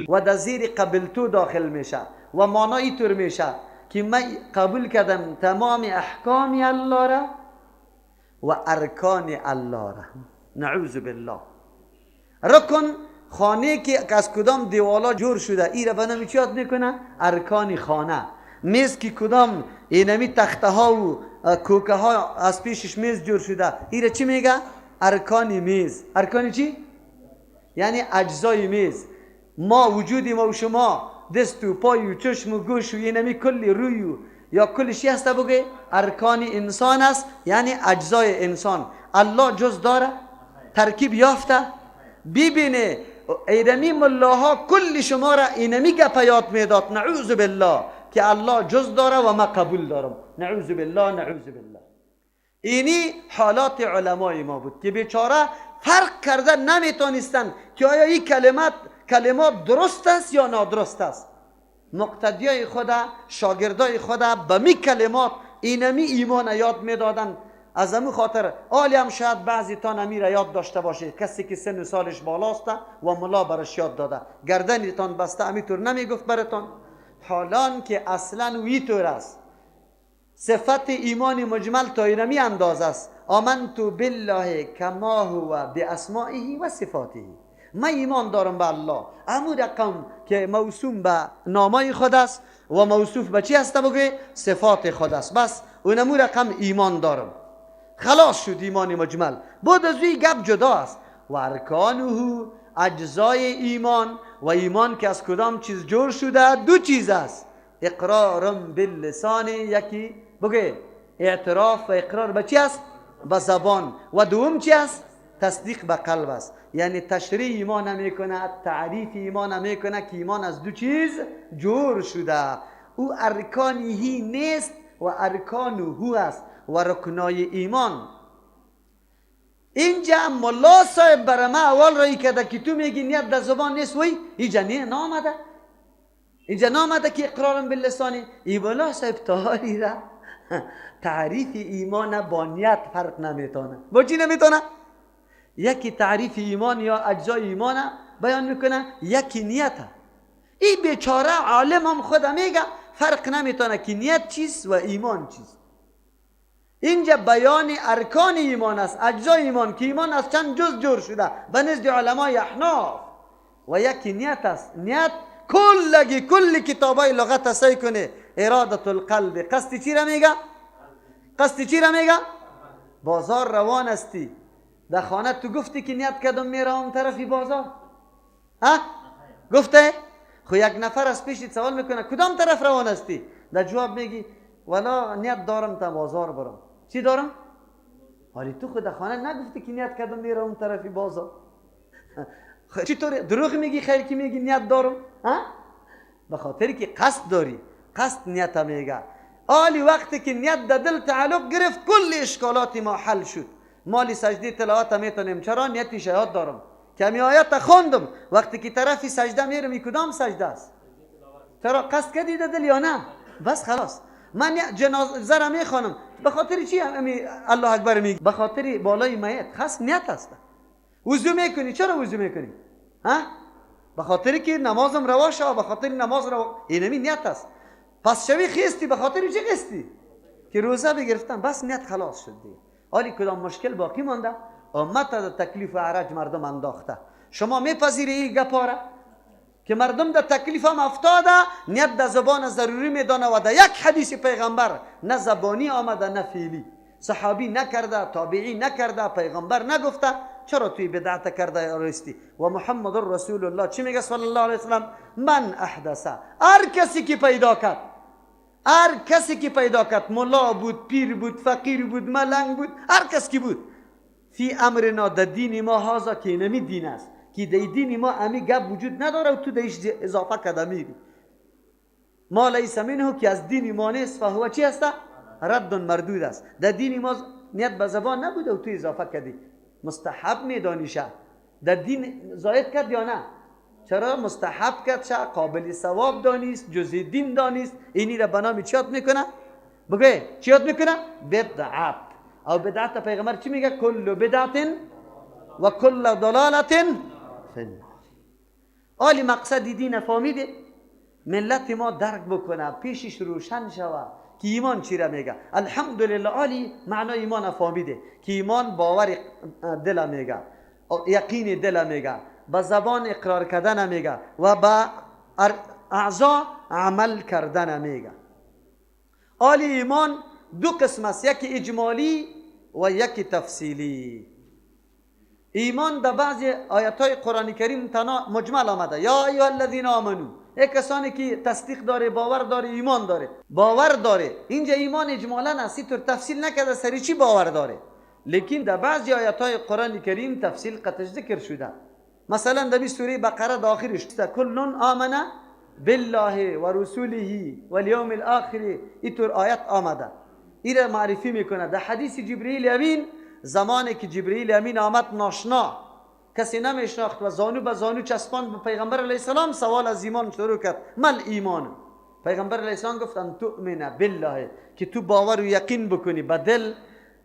و در زیر قبلتو داخل میشه و معنای طور میشه که من قبول کردم تمام احکام الله را و ارکان الله را. نعوذ بالله. رکن خانه که از کدام دیوالا جور شده ای را به نام چی یاد میکنه؟ ارکان خانه. میز که کدام اینمی تخته ها و کوکه ها از پیشش میز جور شده ای را چی میگه؟ ارکان میز. ارکان چی؟ یعنی اجزای میز. ما وجود ما و شما دست و پای و چشم و گوش و اینمی کلی روی و یا کل چی هست بگه؟ ارکان انسان است، یعنی اجزای انسان. الله جز داره؟ ترکیب یافته؟ ببینه اینمی ملاها کل شما را اینمی گپ یاد میداد، نعوذ بالله، که الله جز داره و ما قبول دارم. نعوذ بالله، نعوذ بالله. اینی حالات علمای ما بود که بیچاره فرق کرده نمیتونستن که آیا این کلمات درست است یا نادرست است. مقتدیای خدا، شاگردای خدا به می کلمات اینمی ایمان یاد میدادن. از امو خاطر آلی هم شاید بعضی تان امیر یاد داشته باشه، کسی که سن و سالش بالاست و ملا برش یاد داده، گردنتان بسته امیطور نمیگفت برتان، حالان که اصلا ویتور است. صفت ایمان مجمل تا اینمی انداز است: آمنت بالله کما هو باسمائه و صفاته. من ایمان دارم به الله امو رقم که موسوم به نامای خود است و موصوف به چی هست؟ بگه صفات خود است. بس اونمو رقم ایمان دارم. خلاص شد ایمان مجمل. بود از وی گپ جدا است. و ارکانه اجزای ایمان، و ایمان که از کدام چیز جور شده؟ دو چیز است: اقرار باللسان، یکی بگه اعتراف و اقرار به چی است؟ به زبان. و دوم چی است؟ تصدیق به قلب است. یعنی تشریح ایمان نمیکنه، تعریف ایمان نمیکنه که ایمان از دو چیز جور شده. او ارکانهی نیست و ارکانه است و رکنای ایمان. اینجا ملا صاحب برای ما اول رای کرده که تو میگی نیت در زبان نیست، وی اینجا نه نامده، اینجا نامده که اقرارم باللسانی. ای ملا صاحب تاری را تعریف ایمان با نیت فرق نمیتونه. با چی نمیتونه؟ یکی تعریف ایمان یا اجزای ایمان بیان میکنه، یکی نیت. این بیچاره عالم هم خود میگه فرق نمیتونه که نیت چیست و ایمان چیست. اینجا بیان ارکان ایمان است، اجزای ایمان، که ایمان از چند جز جور شده به نزد علمای احناف. و یکی نیت است. نیت کلگی کل کتابای لغت سعی کنه ارادت القلب. قصد چی را میگه؟ قصد چی را میگه؟ بازار روان استی، در خانه تو گفتی که نیت کردم میرم طرفی بازار، ها؟ گفته؟ خو یک نفر از پیشت سوال میکنه کدام طرف روان هستی؟ در جواب میگی والا نیت دارم تا بازار برم. چی دارم؟ حالی تو خود خانه نگفتی که نیت کردم میرم طرفی بازار. چطور دروغ میگی؟ خیر که میگی نیت دارم، ها؟ به خاطر که قصد داری، قصد نیت میگه. آلی وقتی که نیت در دل تعلق گرفت کل اشکالات ما حل شد. مالی سجده تلاوت میتونیم، چرا؟ نیتی شهاد دارم، کمی آیات خوندم، وقتی که طرفی سجده میرم ای کدام سجده است؟ چرا قصد کردی در دل یا نه؟ بس خلاص. من جنازه را میخوانم به خاطر چی الله اکبر میگی؟ به خاطر بالای میت. خاص نیت است. وضو میکنی، چرا وضو میکنی؟ ها؟ به خاطر که نمازم روا شود، به خاطر نماز روا، اینمی نیت است. پس شوی خیستی به خاطر چی خیستی؟ که روزه بگرفتم، بس نیت خلاص شد دیگه. حالی کدام مشکل باقی مانده؟ امت در تکلیف و عرج مردم انداخته. شما میپذیری این گپاره که مردم در تکلیف هم افتاده، نیت در زبان ضروری میدانه و در یک حدیث پیغمبر نه زبانی آمده نه فعلی، صحابی نکرده، تابعی نکرده، پیغمبر نگفته، چرا توی بدعت کرده راستی؟ و محمد رسول الله چی میگه صلی الله علیه وسلم؟ من احدث، هر کسی که پیدا کرد، هر کسی که پیدا کرد، ملا بود، پیر بود، فقیر بود، ملنگ بود، هر کس که بود، فی امرنا، در دین ما هازا که نمی دین است، که در دین ما امی گپ وجود نداره و تو دیش اضافه کرده میری، ما لیس منه، که از دین ما نیست، فهو چی است؟ رد مردود است. در دین ما نیت به زبان نبوده و تو اضافه کردی، مستحب میدانیشه. در دین زاید کرد یا نه؟ چرا مستحب کرد؟ شه قابل ثواب دانیست، جز دین دانیست. اینی را به نام چیات میکنه؟ بگه چیات میکنه؟ بدعت. او بدعت پیغمبر چی میگه؟ کل بدعت و کل ضلالت فی النار. آلی مقصد دین فهمیده؟ ملت ما درک بکنه، پیشش روشن شوه که ایمان چی را میگه. الحمدلله آلی معنای ایمان فهمیده که ایمان باور دل میگه، یقین دل میگه، با زبان اقرار کردن میگه و با اعضا عمل کردن میگه. آلی ایمان دو قسم است، یکی اجمالی و یکی تفصیلی. ایمان در بعضی آیات های قرآن کریم تنها مجمل آمده، یا ایها الذین آمنو، یک کسانی که تصدیق داره، باور داره، ایمان داره، باور داره. اینجا ایمان اجمالا است، طور تفصیل نکرده سری چی باور داره. لیکن در بعضی آیات های قرآن کریم تفصیل قطعش ذکر شده. مثلا در سوره بقره داخلش کل آمن بالله و رسوله و الیوم الاخر، اینطور آیت آمده، ایره معرفی میکنه. در حدیث جبرئیل امین، زمانی که جبرئیل امین آمد ناشنا، کسی نمیشناخت و زانو به زانو چسبان به پیغمبر علیه السلام سوال از ایمان شروع کرد، مل ایمان؟ پیغمبر علیه السلام گفت ان تؤمن بالله، که تو باور و یقین بکنی، به دل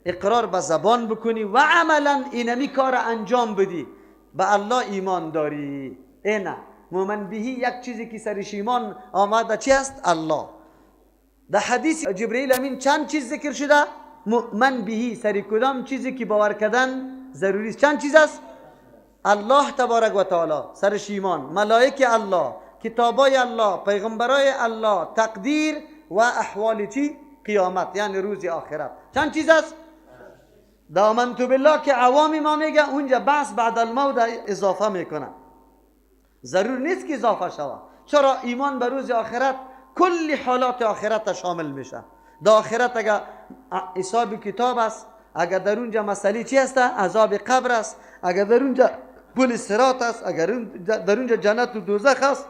اقرار به زبان بکنی و عملا اینمی کار انجام بدی، به الله ایمان داری. اینه مؤمن بهی، یک چیزی که سرش ایمان آمده چی است؟ الله. در حدیث جبرئیل امین چند چیز ذکر شده؟ مؤمن بهی، سری کدام چیزی که باور کردن ضروری است؟ چند چیز است؟ الله تبارک و تعالی سرش ایمان، ملائک الله، کتابای الله، پیغمبرای الله، تقدیر و احوال چی؟ قیامت، یعنی روز آخرت. چند چیز است؟ دامنت بالله که عوام ما میگه اونجا بحث بعد الموت اضافه میکنه، ضرور نیست که اضافه شود. چرا؟ ایمان به روز آخرت کل حالات آخرت شامل میشه. در آخرت اگر حساب کتاب است، اگر در اونجا مسئله چی است؟ عذاب قبر است، اگر در اونجا پل صراط است، اگر در اونجا جنت و دوزخ است،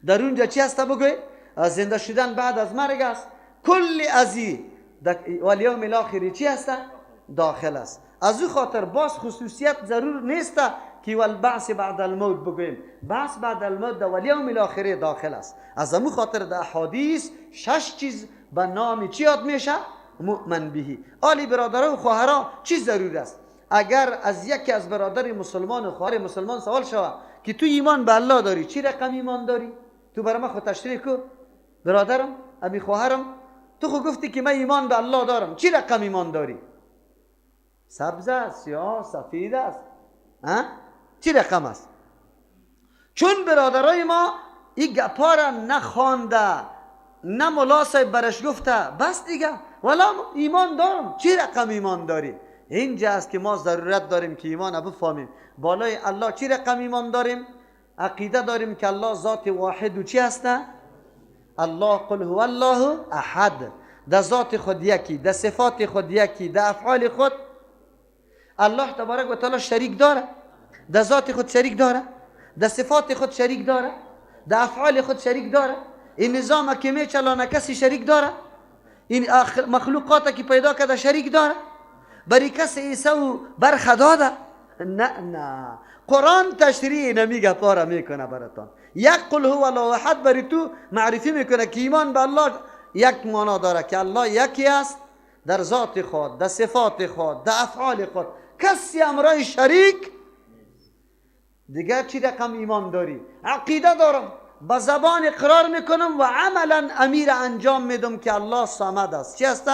در اونجا چی است بگوی؟ زنده شدن بعد از مرگ است. کل ازی والیوم الاخر چی است؟ داخل است. از او خاطر باز خصوصیت ضرور نیست که والبعث بعد الموت بگوییم، بعث بعد الموت در والیوم الاخر داخل است. از امو خاطر در احادیث شش چیز به نام چی یاد میشه؟ مؤمن بهی. آلی برادران و خواهران چی ضرور است؟ اگر از یکی از برادر مسلمان و خواهر مسلمان سوال شود که تو ایمان به الله داری، چی رقم ایمان داری؟ تو برای من خود تشریح کو برادرم، امی خواهرم، تو خو گفتی که من ایمان به الله دارم، چی رقم ایمان داری؟ سبز است، سیاه، سفید است، ها؟ چی رقم است؟ چون برادرای ما این گپا را نخوانده، نه ملا صاحب برش گفته، بس دیگه ولی ایمان دارم، چی رقم ایمان داری؟ اینجا است که ما ضرورت داریم که ایمان بفهمیم. بالای الله چی رقم ایمان داریم؟ عقیده داریم که الله ذات واحد و چی هسته؟ الله قل هو الله احد، در ذات خود یکی، در صفات خود یکی، در افعال خود الله تبارک و تعالی شریک داره، در ذات خود شریک داره، در صفات خود شریک داره، در افعال خود شریک داره. این نظام که میچلانه کسی شریک داره، این مخلوقات که پیدا کرده شریک داره، بری کسی عیسی و برخه داده؟ نه نه، قرآن تشریح نمیگه پاره میکنه براتان. یک قل هو الله احد بری تو معرفی میکنه که ایمان به الله یک معنا داره که الله یکی است در ذات خود، در صفات خود، در افعال خود، کسی امرای شریک دیگه. چی رقم ایمان داری؟ عقیده دارم، با زبان اقرار میکنم و عملا امیر انجام میدم که الله صمد است. چی است؟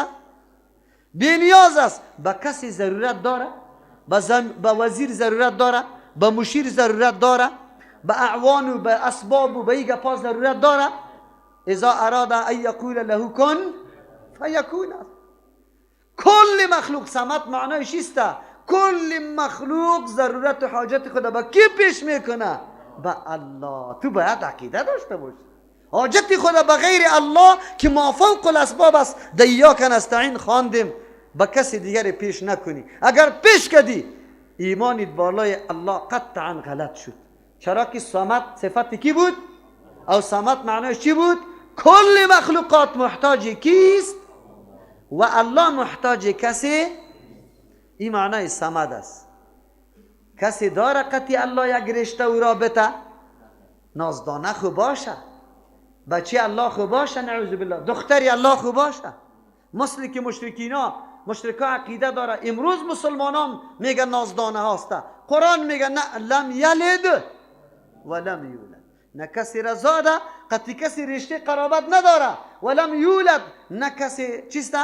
بی نیاز است. به کسی ضرورت داره؟ به وزیر ضرورت داره؟ به مشیر ضرورت داره؟ به اعوان و به اسباب و به این گپا ضرورت داره؟ اذا اراد ان یقول له کن فیکون است. کل مخلوق صمد معنایش است کل مخلوق ضرورت و حاجت خود به کی پیش میکنه؟ به الله. تو باید عقیده داشته باشی حاجت خود به غیر الله که ما فوق الاسباب است، در ایاک نستعین خواندیم، به کسی دیگر پیش نکنی. اگر پیش کردی ایمانت بالای الله قطعا غلط شد. چرا که صمد صفت کی بود؟ او صمد معنایش چی بود؟ کل مخلوقات محتاج کیست و الله محتاج کسی. این معنای صمد است. کسی داره قطعی الله یک رشته و رابطه؟ نازدانه خو باشه، بچه الله خو باشه، نعوذ بالله، دختری الله خو باشه. مثل که مشرکینا، مشرکا عقیده داره. امروز مسلمانان میگن نازدانه هاسته، قرآن میگه نه، لم یلد. ولم یولد، نه کسی را زاده، قطعی کسی رشته قرابت نداره، ولم یولد، نه کسی چیسته؟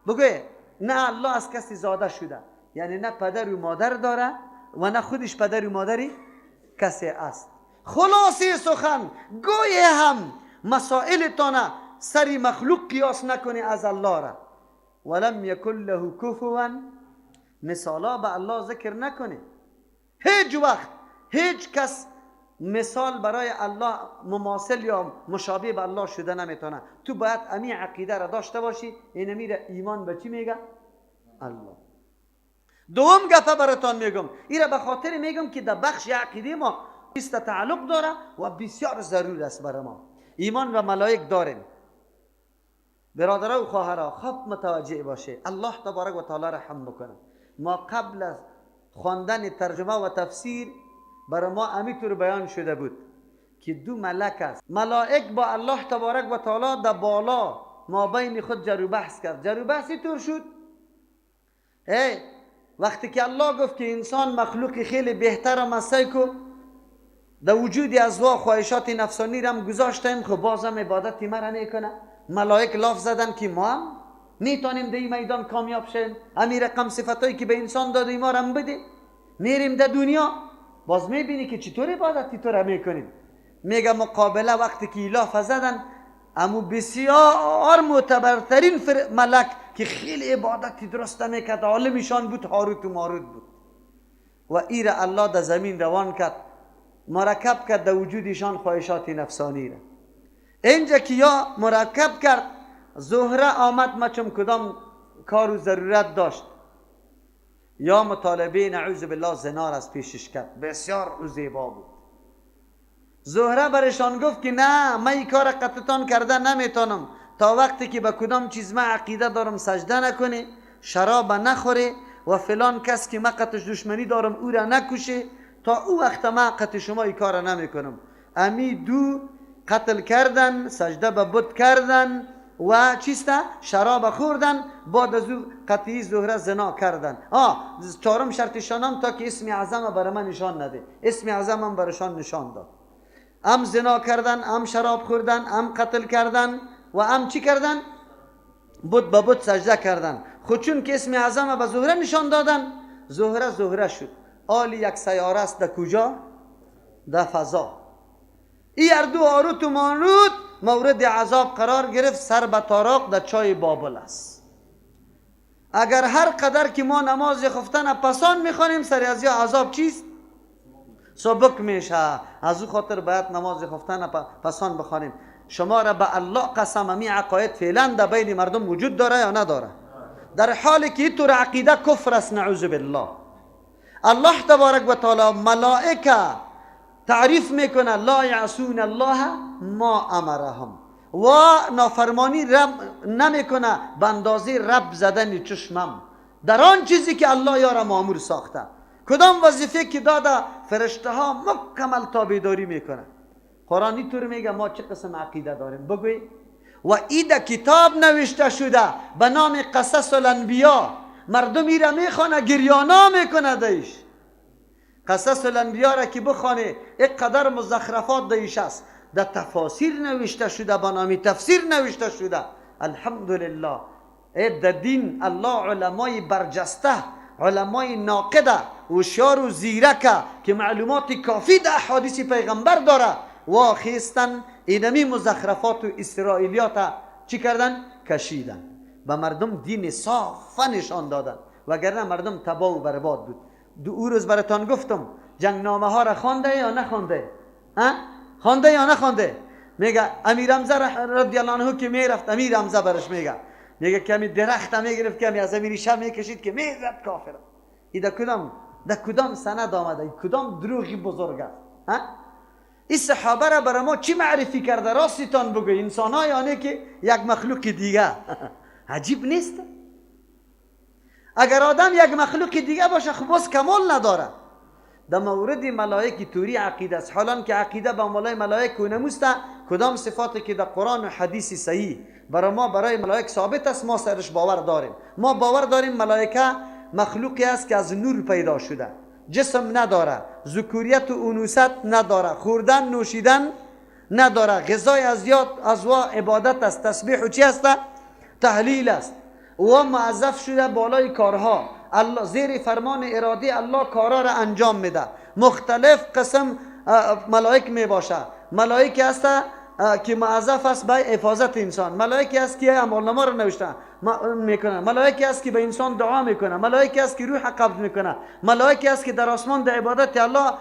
بگوی نه الله از کسی زاده شده، یعنی نه پدر و مادر داره و نه خودش پدر و مادری کسی است. خلاصه سخن گوی هم مسائل تانه سری مخلوق قیاس نکنی از الله را. ولم یکن له کفوا، مثالا به الله ذکر نکنی هیچ وقت. هیچ کس مثال برای الله مماثل یا مشابه به الله شده نمیتونه. تو باید امی عقیده را داشته باشی. این میره ایمان به چی میگه؟ الله. دوم گفه براتان میگم، ایره به خاطر میگم که در بخش عقیده ما است تعلق داره و بسیار ضرور است برای ما. ایمان و ملائک داریم برادرها و خواهرها، خب متوجه باشه. الله تبارک و تعالی رحم بکنه. ما قبل از خواندن ترجمه و تفسیر برای ما امیطور بیان شده بود که دو ملک است. ملائک با الله تبارک و تعالی در بالا ما بین خود جر و بحث کرد. جر و بحثی طور شد. ای وقتی که الله گفت که انسان مخلوق خیلی بهتر مسای کو، در وجود از وا خواهشات نفسانی را هم گذاشتیم، خب بازم عبادت مرا میکنه. ملائک لاف زدن که ما هم میتونیم در این میدان کامیاب شیم، امی رقم صفتایی که به انسان داده ما را هم بده. میریم در دنیا باز میبینی که چطور عبادتی تو را میکنیم. میگه مقابله وقتی که لاف زدن، امو بسیار معتبرترین ملک که خیلی عبادتی درست میکرد، عالمشان بود، هاروت و ماروت بود، و ایر الله در زمین روان کرد، مرکب کرد در وجودشان خواهشات نفسانی را. اینجا که یا مرکب کرد، زهره آمد مچم کدام کار و ضرورت داشت، یا مطالبه نعوذ بالله زنا را از پیشش کرد. بسیار زیبا بود. زهره برشان گفت که نه، من این کار قطعتان کرده نمیتونم تا وقتی که به کدام چیز من عقیده دارم سجده نکنی، شراب نخوری و فلان کس که من قطعش دشمنی دارم او را نکشه، تا او وقت من قطع شما این کار نمیکنم. امی دو قتل کردن، سجده به بت کردن و چیسته؟ شراب خوردن، بعد از او قطعی زهره زنا کردن. چهارم شرطشان هم تا که اسم اعظم برای من نشان نده. اسم اعظم هم برایشان نشان داد. هم زنا کردن، هم شراب خوردن، هم قتل کردن و هم چی کردن؟ بت به بت سجده کردن. خود چون که اسم اعظم به زهره نشان دادن، زهره زهره شد. آلی یک سیاره است در کجا؟ در فضا. ای اردو هاروت و ماروت مورد عذاب قرار گرفت، سر به تاراق در چای بابل است. اگر هر قدر که ما نماز خفتن پسان میخوانیم، سر از یا عذاب چیست؟ سبک میشه. از او خاطر باید نماز خفتن پسان بخوانیم. شما را به الله قسم، امی عقاید فعلا در بین مردم وجود داره یا نداره؟ در حالی که اینطور عقیده کفر است، نعوذ بالله. الله تبارک و تعالی ملائکه تعریف میکنه، لا یعصون الله ما امرهم، و نافرمانی رب نمیکنه به اندازه رب زدن چشمم در آن چیزی که الله یارا مامور ساخته. کدام وظیفه که داده فرشته ها مکمل تابعداری میکنه. قرآن اینطور میگه ما چه قسم عقیده داریم بگوی. و ای در کتاب نوشته شده به نام قصص الانبیا، مردم ای را میخوانه گریانا میکنه دیش. قصص الانبیا را که بخوانه اینقدر مزخرفات دیش است، در تفاسیر نوشته شده، به نام تفسیر نوشته شده. الحمدلله ای در دین الله علمای برجسته، علمای ناقده، هوشیار و زیرکه که معلومات کافی در احادیث پیغمبر داره، واخیستن اینمی مزخرفات و اسرائیلیات چی کردن؟ کشیدن به مردم دین صاف نشان دادن، وگرنه مردم تباه و برباد بود. دو او روز براتان گفتم جنگنامه ها را خوانده یا نخوانده؟ خوانده یا نخوانده؟ میگه امیر حمزه رضی الله عنه که میرفت، امیر حمزه برش میگه، میگه کمی درخت میگرفت، کمی از امیر شب میکشید که میزد کافر. ای در کدام سند آمده؟ کدام دروغی بزرگ است؟ این صحابه را برای ما چی معرفی کرده؟ راستتان بگو، انسان ها یعنی که یک مخلوق دیگه. عجیب نیست؟ اگر آدم یک مخلوق دیگه باشه خب باز کمال نداره. در مورد ملائک توری عقیده است، حالان که عقیده به مولای ملائک و نموسته، کدام صفاتی که در قرآن و حدیث صحیح برای ما برای ملائک ثابت است ما سرش باور داریم. ما باور داریم ملائکه مخلوقی است که از نور پیدا شده، جسم نداره، ذکوریت و انوثت نداره، خوردن نوشیدن نداره، غذای از یاد از وا عبادت است، تسبیح و چی است؟ تحلیل است. و موظف شده بالای کارها، الله زیر فرمان اراده الله کارها را انجام میده. مختلف قسم ملائک می باشه. ملائک است که موظف است به حفاظت انسان، ملائک است که اعمالنامه را نوشته میکنه، ملائک است که به انسان دعا میکنه، ملائک است که روح قبض میکنه، ملائک است که در آسمان در عبادت الله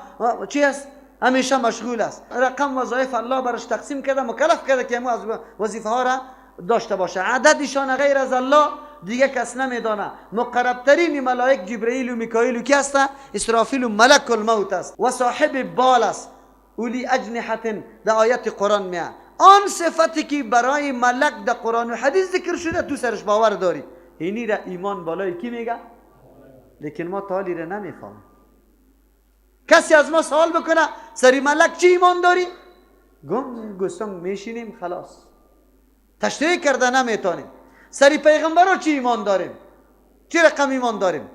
چی است؟ همیشه مشغول است. رقم وظایف الله برش تقسیم کرده، مکلف کرده که از وظیفه ها را داشته باشه. عددشان غیر از الله دیگه کس نمیدانه. مقربترین ملائک جبرئیل و میکائیل و کی است؟ اسرافیل و ملک الموت است و صاحب بال است، اولی اجنحة در آیت قرآن میه. آن صفتی که برای ملک در قرآن و حدیث ذکر شده تو سرش باور داری، اینی را ایمان بالای کی میگه؟ لیکن ما تالی را نمیفهمیم. کسی از ما سوال بکنه سری ملک چی ایمان داری؟ گم گسنگ میشینیم، خلاص تشریح کرده نمیتونیم. سری پیغمبر چی ایمان داریم؟ چی رقم ایمان داریم؟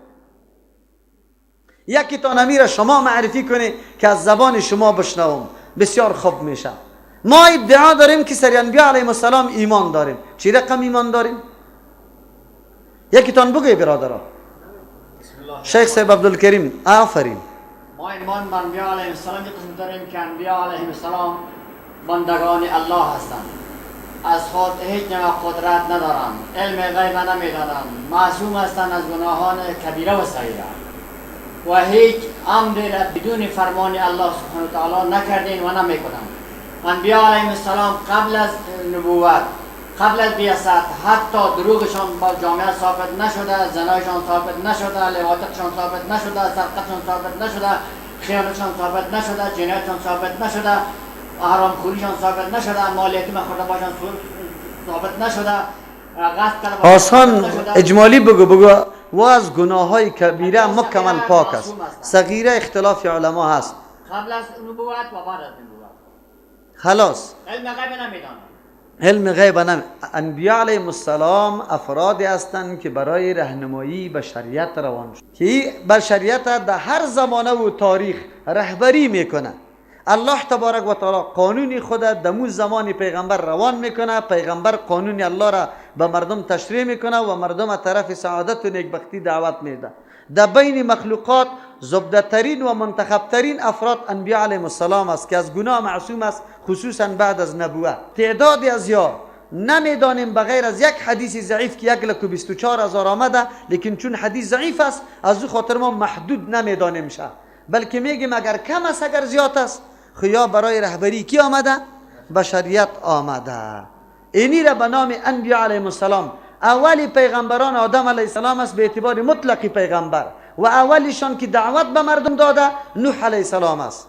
یکی تا نمیره شما معرفی کنی که از زبان شما بشنوم، بسیار خوب میشه. ما ادعا داریم که سری انبیاء علیهم السلام ایمان داریم، چی رقم ایمان داریم؟ یکی تان بگوی برادرها. شیخ صاحب عبدالکریم آفرین. ما ایمان به انبیاء علیهم السلام قسم داریم که انبیاء علیهم السلام بندگان الله هستند، از خود هیچ نوع قدرت ندارند، علم غیب نمیدانند، معصوم هستند از گناهان کبیره و صغیره و هیچ امری را بدون فرمان الله سبحانه و تعالی نکردین و نمیکنند. انبیاء علیهم السلام قبل از نبوت، قبل از بعثت، حتی دروغشان با جامعه ثابت نشده، زنایشان ثابت نشده، لواطتشان ثابت نشده، سرقتشان ثابت نشده، خیانتشان ثابت نشده، جنایتشان ثابت نشده، حرام خوریشان ثابت نشده، مالیاتی مخورده باشان ثابت نشده، غصب کرده باشان. آسان اجمالی بگو، بگو و از گناه های کبیره مکمل پاک است، صغیره اختلاف علما هست قبل از نبوت و بعد از نبوت. خلاص علم غیب نمیدانند. علم غیب نمی. انبیاء علیهم السلام افرادی هستند که برای رهنمایی بشریت روان شد، که بشریت در هر زمانه و تاریخ رهبری میکنه. الله تبارک و تعالی قانون خود دمو زمان پیغمبر روان میکنه، پیغمبر قانون الله را به مردم تشریح میکنه و مردم طرف سعادت و نیکبختی دعوت میده. در بین مخلوقات زبده ترین و منتخب ترین افراد انبیاء علیهم السلام است که از گناه معصوم است، خصوصا بعد از نبوت. تعدادی از یا نمیدانیم بغیر از یک حدیث ضعیف که 1,24,000 آمده، لیکن چون حدیث ضعیف است از او خاطر ما محدود نمیدانیم شه، بلکه میگیم اگر کم است اگر زیاد است، خیا برای رهبری کی آمده؟ بشریت آمده. اینی را به نام انبیاء علیهم السلام. اولی پیغمبران آدم علیه السلام است به اعتبار مطلق پیغمبر، و اولیشان که دعوت به مردم داده نوح علیه السلام است،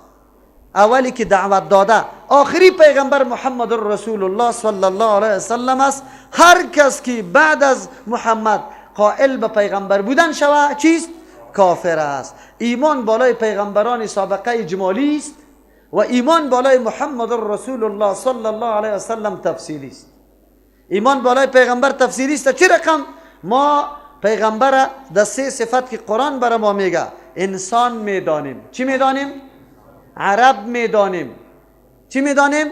اولی که دعوت داده. آخری پیغمبر محمد رسول الله صلی الله علیه وسلم است. هر کس که بعد از محمد قائل به پیغمبر بودن شوه چیست؟ کافر است. ایمان بالای پیغمبران سابقه اجمالی است و ایمان بالای محمد رسول الله صلی الله علیه وسلم تفصیلی است. ایمان بالای پیغمبر تفصیلی است. چه رقم؟ ما پیغمبر در سه صفت که قرآن برای ما میگه انسان میدانیم. چی میدانیم؟ عرب میدانیم. چی میدانیم؟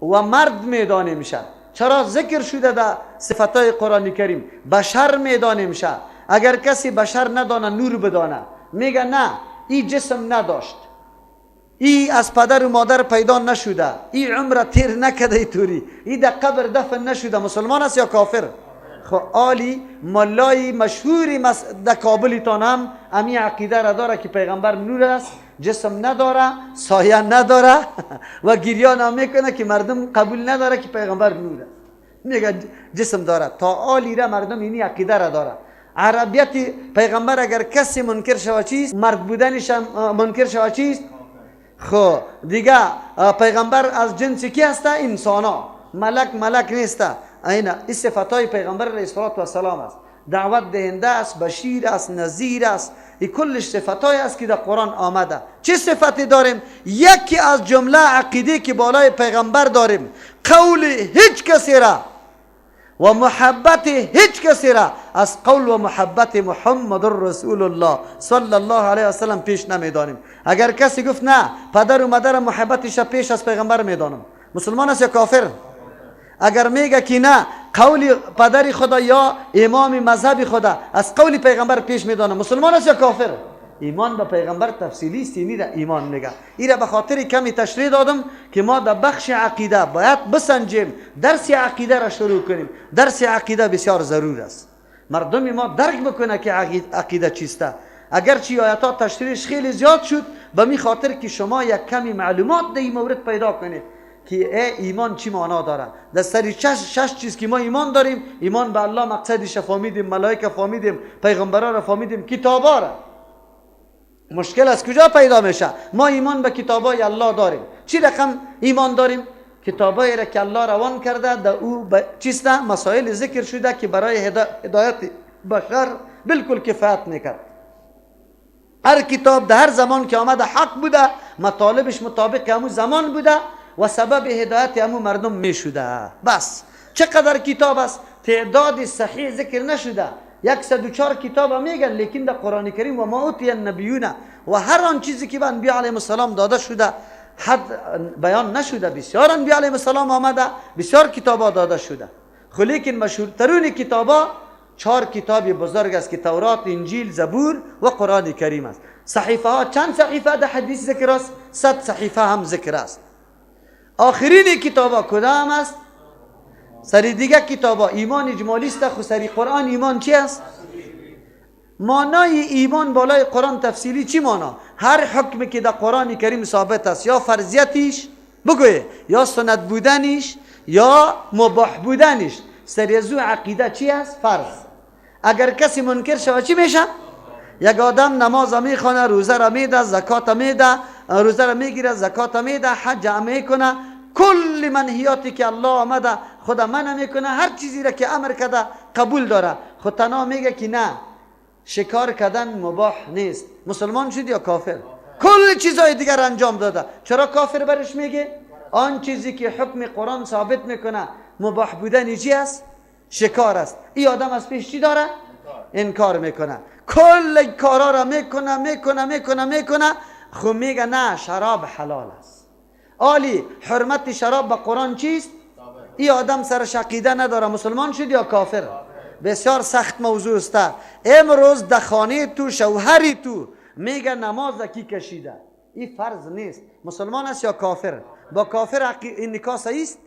و مرد میدانیم شه. چرا ذکر شده در صفتهای قرآن کریم؟ بشر میدانیم شه. اگر کسی بشر ندانه نور بدانه، میگه نه ای جسم نداشت، ای از پدر و مادر پیدا نشده، ای عمر تیر نکده، ای توری ای در قبر دفن نشده، مسلمان است یا کافر؟ خب آلی ملای مشهوری در کابل تان هم امی عقیده را داره که پیغمبر نور است، جسم نداره، سایه نداره و گریان هم میکنه که مردم قبول نداره که پیغمبر نور است، میگه جسم داره. تا آلی را مردم اینی عقیده را داره. عربیت پیغمبر اگر کسی منکر شود چیست؟ مرد بودنش منکر شود چیست؟ خب دیگه پیغمبر از جنس کی هست؟ انسان ها، ملک ملک نیست. اینا این صفتهای پیغمبر علیه الصلاة والسلام است. دعوت دهنده است، بشیر است، نذیر است، این کلش صفتهای است که در قرآن آمده. چه صفتی داریم؟ یکی از جمله عقیده که بالای پیغمبر داریم، قول هیچ کسی را و محبت هیچ کسی را از قول و محبت محمد رسول الله صلی الله علیه و سلم پیش نمیدانیم. اگر کسی گفت نه پدر و مادر محبتش پیش از پیغمبر میدانم، مسلمان است یا کافر؟ اگر میگه که نه قول پدر خدا یا امام مذهب خدا از قول پیغمبر پیش میدانم، مسلمان است یا کافر؟ ایمان به پیغمبر تفصیلی است، اینی را ایمان میگه. این را به خاطر کمی تشریح دادم که ما در بخش عقیده باید بسنجیم، درس عقیده را شروع کنیم. درس عقیده بسیار ضرور است، مردم ما درک بکنه که عقیده چیسته. اگرچه آیات تشریحش خیلی زیاد شد، به می خاطر که شما یک کمی معلومات در این مورد پیدا کنید که ایمان چی معنا داره. در سری شش چیز که ما ایمان داریم، ایمان به الله مقصدش فهمیدیم، ملائکه فهمیدیم، پیغمبران را فهمیدیم، کتابا را. مشکل از کجا پیدا میشه؟ ما ایمان به کتابای الله داریم. چی رقم ایمان داریم؟ کتابایی را که الله روان کرده، در او چیست مسائل ذکر شده که برای هدایت بشر بالکل کفایت میکرد. هر کتاب در هر زمان که آمده حق بوده، مطالبش مطابق همون زمان بوده و سبب هدایت همون مردم میشده. بس چقدر کتاب است تعداد صحیح ذکر نشده، 104 کتاب میگن، لیکن در قرآن کریم و ما اوتی النبیون و هر آن چیزی که به انبیاء علیهم السلام داده شده حد بیان نشده. بسیار انبیاء علیهم السلام آمده، بسیار کتابا داده شده، خو لیکن مشهورترین کتابا 4 کتاب بزرگ است که تورات، انجیل، زبور و قرآن کریم است. صحیفه ها چند صحیفه در حدیث ذکر است؟ 100 صحیفه هم ذکر است. آخرین کتابا کدام است؟ سری دیگه کتابا ایمان اجمالی است، خو سری قرآن ایمان چی است؟ معنای ایمان بالای قرآن تفصیلی چی معنا؟ هر حکمی که در قرآن کریم ثابت است، یا فرضیتش بگوی، یا سنت بودنش، یا مباح بودنش، سری از او عقیده چی است؟ فرض. اگر کسی منکر شود چی میشه؟ یک آدم نماز میخوانه، روزه را میده، زکات میده، روزه را میگیره، زکات میده، حج میکنه، کل منهیاتی که الله آمده خدا منع میکنه، هر چیزی را که امر کرده قبول داره، خود تنها میگه که نه شکار کردن مباح نیست. مسلمان شد یا کافر؟ کل چیزهای دیگر انجام داده، چرا کافر برش میگه؟ آن چیزی که حکم قرآن ثابت میکنه مباح بودن چی است؟ شکار است. این آدم از پیش چی داره؟ انکار میکنه، کل کارا را میکنه میکنه میکنه میکنه، خو میگه نه شراب حلال است. آلی حرمت شراب به قرآن چیست؟ ای آدم سرش عقیده نداره، مسلمان شد یا کافر؟ بسیار سخت موضوع است. امروز در خانه تو شوهری تو میگه نماز کی کشیده، این فرض نیست، مسلمان است یا کافر؟ با کافر این نکاح صحیح است؟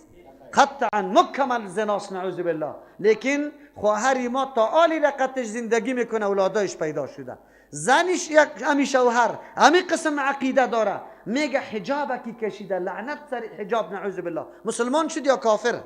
قطعا مکمل زناست، نعوذ بالله. لیکن خواهری ما تا آلی رقتش زندگی میکنه، اولادایش پیدا شده، زنش یک همی شوهر همی قسم عقیده داره، میگه حجاب کی کشیده، لعنت سر حجاب، نعوذ بالله. مسلمان شد یا کافر؟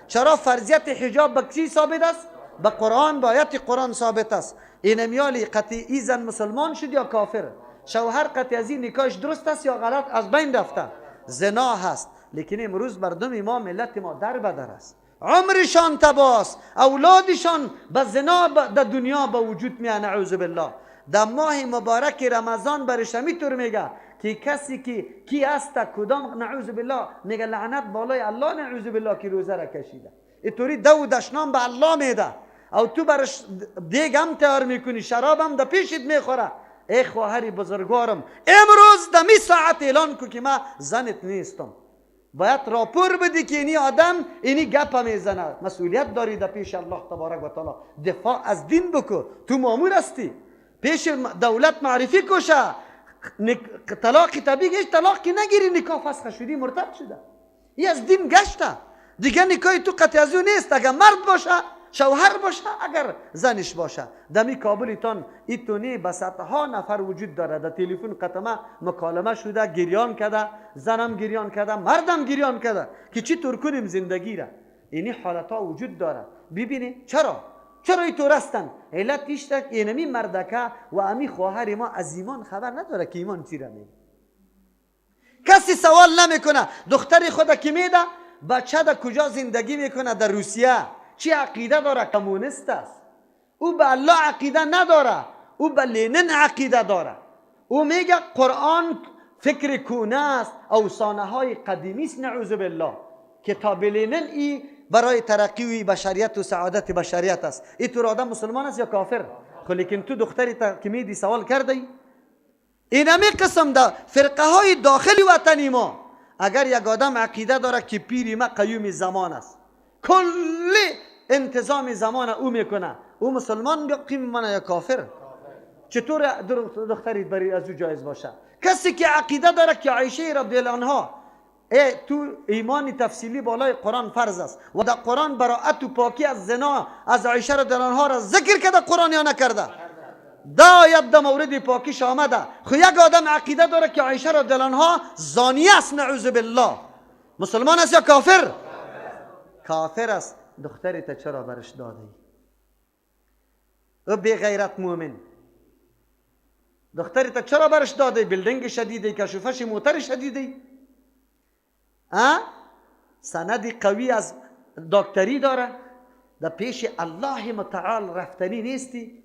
چرا فرضیت حجاب به چی ثابت است؟ به قرآن، با آیت قرآن ثابت است. این میالی قطعی زن مسلمان شد یا کافر؟ شوهر قطعی از این نکاحش درست است یا غلط؟ از بین رفته، زنا هست. لیکن امروز مردم ما، ملت ما در بدر است، عمرشان تباست، اولادشان به زنا در دنیا به وجود میان، نعوذ بالله. در ماه مبارک رمضان برش همیطور میگه که کسی که کی است کدام، نعوذ بالله، میگه لعنت بالای الله، نعوذ بالله، که روزه را کشیده. اینطوری دو دشنام به الله میده، او تو برش دیگ هم تیار میکنی، شراب هم در پیشت میخوره. ای خواهری بزرگوارم، امروز دمی ساعت اعلان کو که من زنت نیستم. باید راپور بدی که اینی آدم اینی گپ میزنه. مسئولیت داری در پیش الله تبارک و تعالی، دفاع از دین بکو، تو مامور هستی، پیش دولت معرفی کوشه. طلاق طبیعی هیچ طلاق که نگیری، نکاح فسخ شدی، مرتد شده، ای از دین گشته دیگه، نکاح تو قطع از او نیست. اگر مرد باشه، شوهر باشه، اگر زنش باشه. دمی کابلتان ایتونی به صدها نفر وجود داره، در تلفن قطمه مکالمه شده، گریان کرده، زنم گریان کرده، مردم گریان کرده که چی طور کنیم زندگی را. اینی حالت ها وجود داره. ببینی چرا اینطور هستن؟ علت ایشته اینمی مردکه و امی خواهر ما از ایمان خبر نداره که ایمان چی را میگه. کسی سوال نمیکنه. دختر خود که میده، بچه در کجا زندگی میکنه؟ در روسیه. چی عقیده داره؟ کمونیست است. او به الله عقیده نداره، او به لنین عقیده داره. او میگه قرآن فکر کونه است، اوسانه های قدیمی است، نعوذ بالله. کتاب لنین ای برای ترقی بشریت و سعادت بشریت است. ای تو آدم مسلمان است یا کافر؟ خب لیکن تو دختری تا که میدی سوال کرده. اینمی قسم در فرقه های داخلی وطنی ما اگر یک آدم عقیده داره که پیری ما قیوم زمان است، کلی انتظام زمان او میکنه، او مسلمان باقی میمانه یا کافر؟ چطور دختری برای از او جایز باشه؟ کسی که عقیده داره که عایشه رضی الله عنها، ای تو ایمان تفصیلی بالای قرآن فرض است و در قرآن براءت و پاکی از زنا از عایشه رضی الله عنها را ذکر کرده قرآن یا نکرده؟ دا آیت در مورد پاکیش آمده. خو یک آدم عقیده داره که عایشه رضی الله عنها زانیه است، نعوذ بالله، مسلمان است یا کافر؟ کافر است. دختری تا چرا برش داده ای؟ او بی غیرت مؤمن، دختری تا چرا برش داده؟ building شدیده، کشوفش موتر شدیده، سند قوی از دکتری داره، در پیش الله متعال رفتنی نیستی.